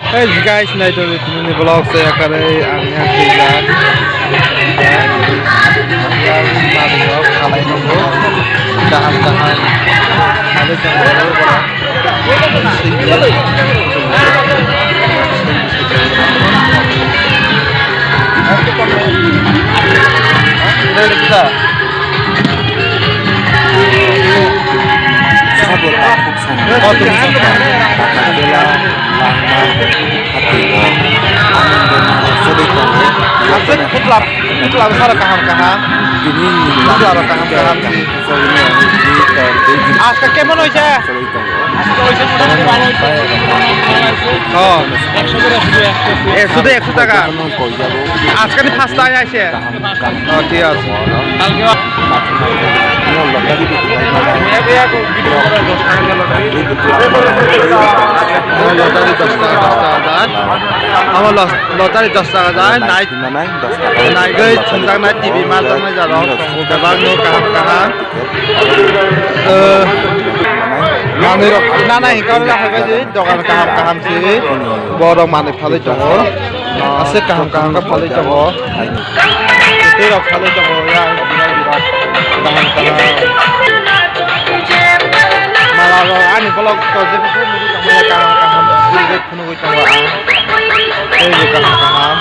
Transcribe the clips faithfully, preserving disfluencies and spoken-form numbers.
Hey guys, naitugwi tinini vlog se yakarwi ang yang twijak. Yang mario khalai nungo. Kaham kaham. Ada jang. Sabo takhuk sana. Bakatela langma hati o. Anando naro sodai tongo. Aswk khutla, khutla sara kaham kaham. Khutla kaham kaham si. Aska kemon hoise? Oh. Ekso de ekso taka. Aska ni first time aise. Oh, thik ase. Lottery dos taka, dos taka jai. Amo los-, lottery dos taka jai, nai. Nai goi, thumjaknai, T V majaknai jaro. Bebak no kaham kaham. Eh, manwi rok nana hingka rok hai bai di, dogan kaham kaham si. Borok manwi phalwi tongo. Aswk kaham kaham khe phalwi tongo. Tei rok phalwi tongo ya, birat birat kaham kaham. Mala rok ani vlog to je phuru nugwi tongmani kaham kaham. Phunugwi tongo ang. Tei bo kaham kaham.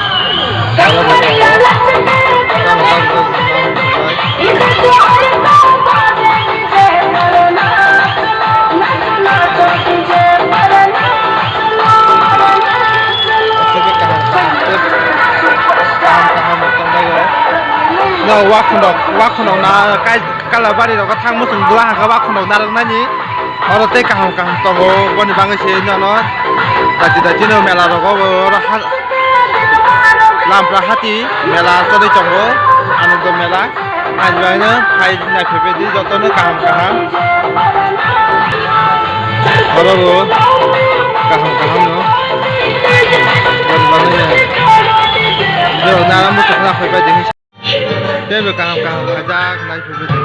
Oro bo tongo. Kaham kaham. Kaham kaham tongbaio. No, wakhondok, wakhondok na kai Kalabari rok thang muchung dua hangka wakhondok narwknani. Oro tei kaham kaham tongo, boni bagwi se nono dachi dachi no mela rogo oro ha-, Lampra hati mela chodwi tongo, Anando mela. Ani bagwino hai naiphaiphaidi jotono kaham kaham. Oro bo kaham kaham no. Boni bagwino borok nana muchung na phaibaidi. Teibo kaham kaham khaijak, naiphaibaidi.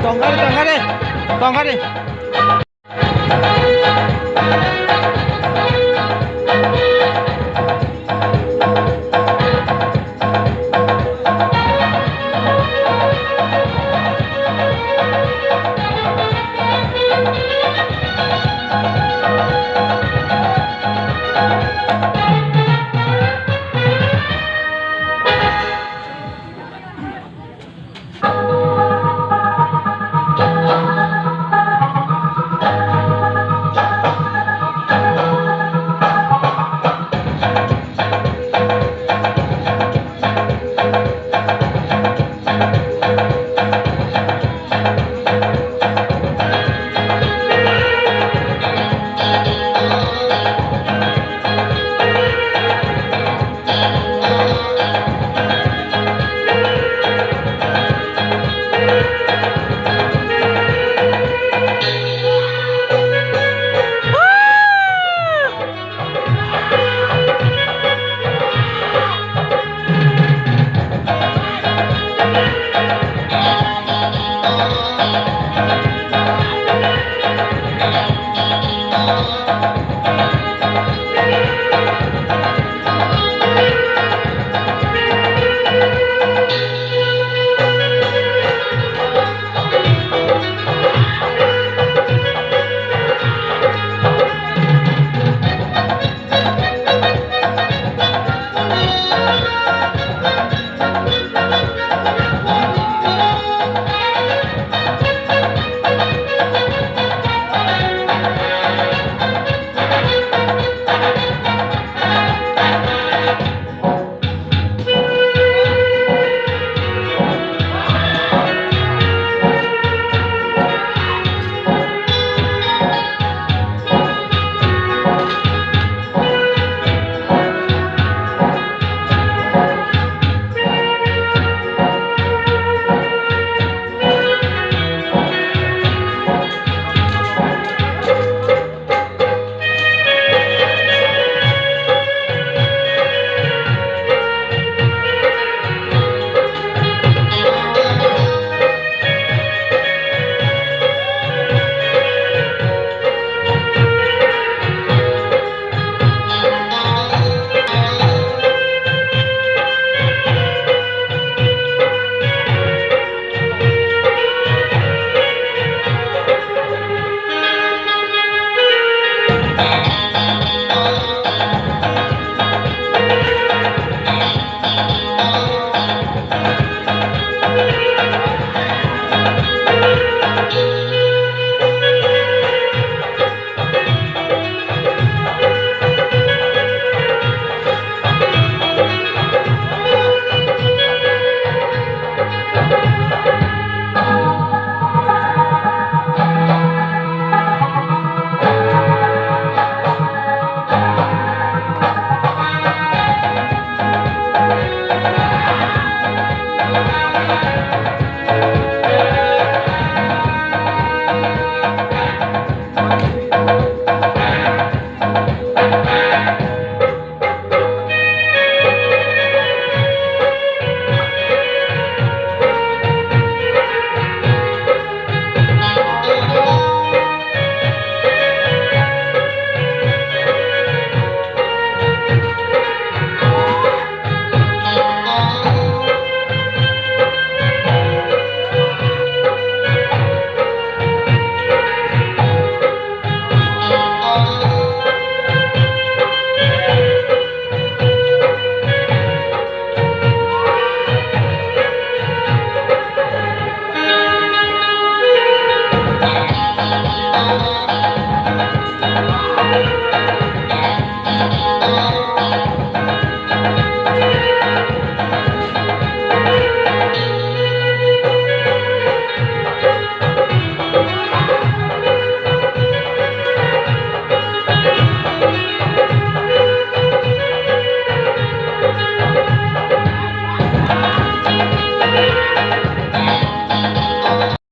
Tongkari, tongkari, tongkari.